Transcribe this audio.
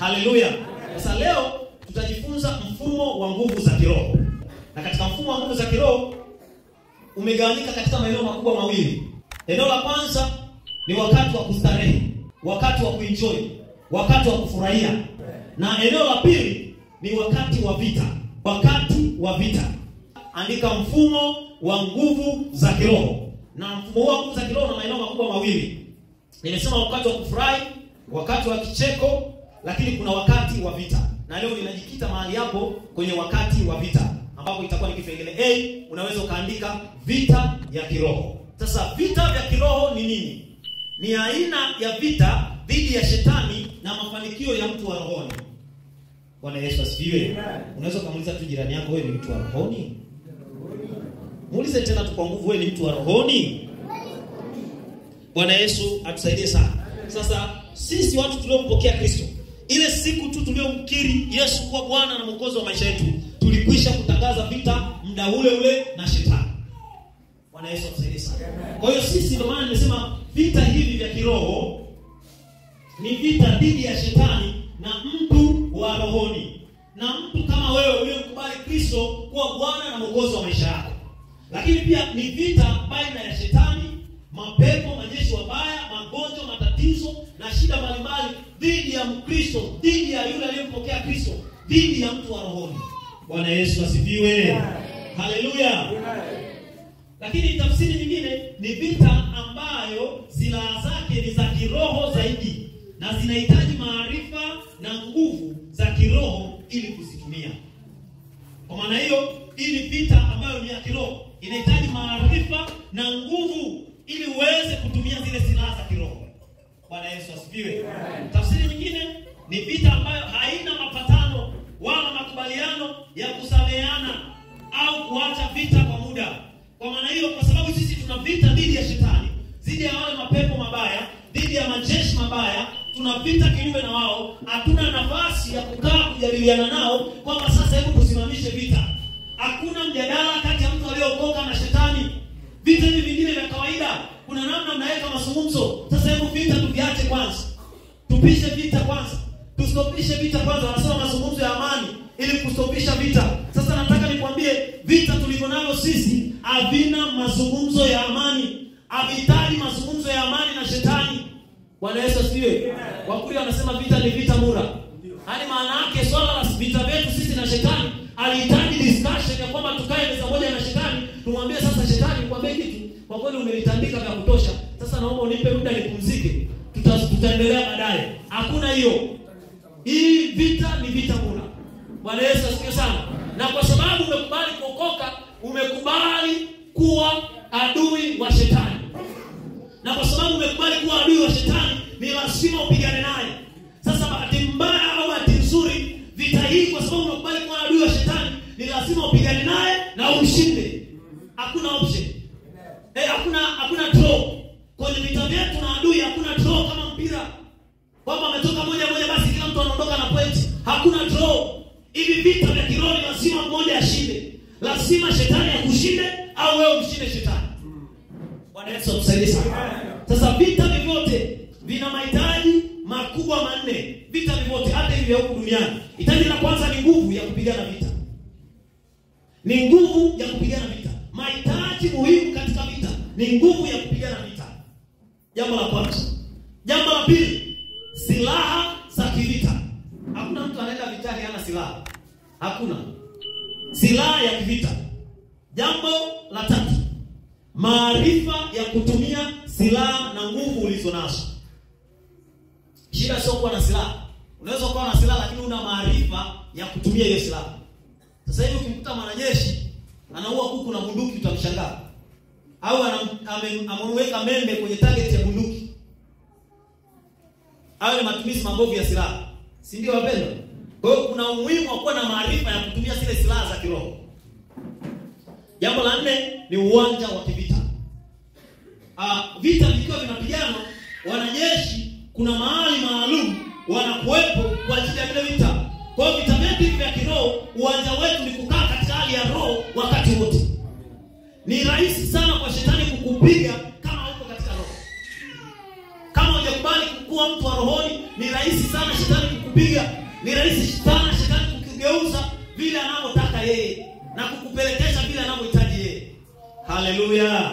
Haleluya. Sasa leo tutajifunza mfumo wa nguvu za kiroho. Na katika mfumo wa nguvu za kiroho umegawanyika katika maeneo makubwa mawili. Eneo la kwanza ni wakati wa kustarehe, wakati wa kuenjoy, wakati wa kufurahia. Na eneo la pili ni wakati wa vita, wakati wa vita. Andika mfumo wa nguvu za kiroho. Na mfumo wa nguvu za kiroho na maeneo makubwa mawili. Nimesema wakati wa kufurahi, wakati wa kicheko, lakini kuna wakati wa vita. Na leo ninajikita mahali hapo kwenye wakati wa vita, ambapo itakuwa ni kipengele A, unaweza ukaandika vita ya kiroho. Sasa vita vya kiroho ni nini? Ni aina ya vita dhidi ya shetani na mafanikio ya mtu wa rohoni. Bwana Yesu asifiwe. Unaweza kumuuliza tu jirani yako, wewe ni mtu wa rohoni? Muulize tena tu kwa nguvu, wewe ni mtu wa rohoni? Bwana Yesu atusaidie sana. Sasa sisi watu tuliompokea Kristo, ile siku tu tuliomkiri Yesu kuwa Bwana na Mwokozi wa maisha yetu, tulikwisha kutangaza vita muda ule ule na shetani. Bwana Yesu atusaidie sana. Kwa hiyo sisi, ndio maana nimesema vita hivi vya kiroho ni vita dhidi ya shetani na mtu wa rohoni. Na mtu kama wewe uliyemkubali Kristo kuwa Bwana na Mwokozi wa maisha yako. Lakini pia ni vita baina ya shetani, mapepo, majeshi wabaya, magonjwa, matatizo na shida mbalimbali dhidi ya Mkristo, dhidi ya yule aliyempokea Kristo, dhidi ya mtu wa rohoni. Bwana Yesu asifiwe. Haleluya. Lakini tafsiri nyingine ni vita ambayo silaha zake ni za kiroho zaidi na zinahitaji maarifa na nguvu za kiroho ili kuzitumia. Kwa maana hiyo, ili vita ambayo ni ya kiroho inahitaji maarifa na nguvu ili uweze kutumia zile silaha za kiroho. Bwana Yesu asifiwe. Tafsiri nyingine ni vita ambayo haina mapatano wala makubaliano ya kusameheana au kuacha vita kwa muda. Kwa maana hiyo, kwa sababu sisi tuna vita dhidi ya shetani, dhidi ya wale mapepo mabaya, dhidi ya majeshi mabaya, tuna vita kinyume na wao, hatuna nafasi ya kukaa kujadiliana nao kwamba sasa hebu tusimamishe vita. Hakuna mjadala kati ya mtu aliyeokoka na shetani. Vita hivi vingine vya kawaida, kuna namna mnaweka mazungumzo. Sasa hebu vita tuviache kwanza. Tupishe vita kwanza. Tustopishe vita kwanza. Wanasema mazungumzo ya amani ili kustopisha vita. Sasa nataka nikwambie vita tulivyonavyo sisi havina mazungumzo ya amani. Havihitaji mazungumzo ya amani na shetani. Bwana Yesu asifiwe. Wakuria wanasema vita ni vita mura. Yaani maana yake swala la vita vyetu sisi na shetani alihitaji discussion ya kwamba tukae meza moja na shetani, tumwambie sasa shetani, nikwambie kitu, kwa kweli umenitandika vya kutosha. Sasa naomba unipe muda nipumzike. Tutaendelea baadaye. Hakuna hiyo. Hii vita ni vita mura. Bwana Yesu asifiwe sana. Na kwa sababu umekubali kuokoka, umekubali kuwa adui wa shetani. Na kwa sababu umekubali kuwa adui wa shetani, ni lazima upigane naye. Sasa bahati mbaya au bahati nzuri, vita hii kwa sababu umekubali kuwa adui wa shetani, ni lazima upigane naye na umshinde. Hakuna option. Hakuna draw. Kwenye vita vyetu na adui hakuna draw kama mpira. Kwamba ametoka moja moja basi kila mtu anaondoka na point. Hakuna draw. Hivi vita vya kiroho ni lazima mmoja ashinde. Lazima shetani akushinde au wewe umshinde shetani. Bwana Yesu atusaidie sana. Sasa vita vyote vina mahitaji makubwa manne. Vita vyote hata hivi vya huku duniani. Hitaji la kwanza ni nguvu ya kupigana vita. Ni nguvu ya kupigana vita. Mahitaji muhimu katika vita ni nguvu ya kupigana vita. Jambo la kwanza. Jambo la pili, silaha za kivita. Hakuna mtu anaenda vitani hana silaha. Hakuna. Silaha ya kivita. Jambo la tatu, maarifa ya kutumia silaha na nguvu ulizonazo. Shida sio kuwa na silaha. Unaweza kuwa na silaha lakini una maarifa ya kutumia hiyo silaha. Sasa hivi ukimkuta mwanajeshi anaua kuku na bunduki utamshangaa. Au ameweka membe kwenye target ya bunduki. Hayo ni matumizi mabovu ya silaha. Si ndio wapendwa? Kwa hiyo kuna umuhimu wa kuwa na maarifa ya kutumia zile silaha za kiroho. Jambo la nne ni uwanja wa kivita. Vita vikiwa vinapiganwa, wanajeshi kuna mahali maalum wanakuwepo kwa ajili ya vile vita. Kwa hiyo vita vyetu vya kiroho, uwanja wetu ni kukaa katika hali ya roho wakati wote. Ni rahisi sana kwa shetani kukupiga kama uko katika roho. Kama hujakubali Kuwa mtu wa rohoni ni rahisi sana shetani kukupiga, ni rahisi sana shetani kukugeuza vile anavyotaka yeye na kukupelekesha vile anavyohitaji yeye. Haleluya.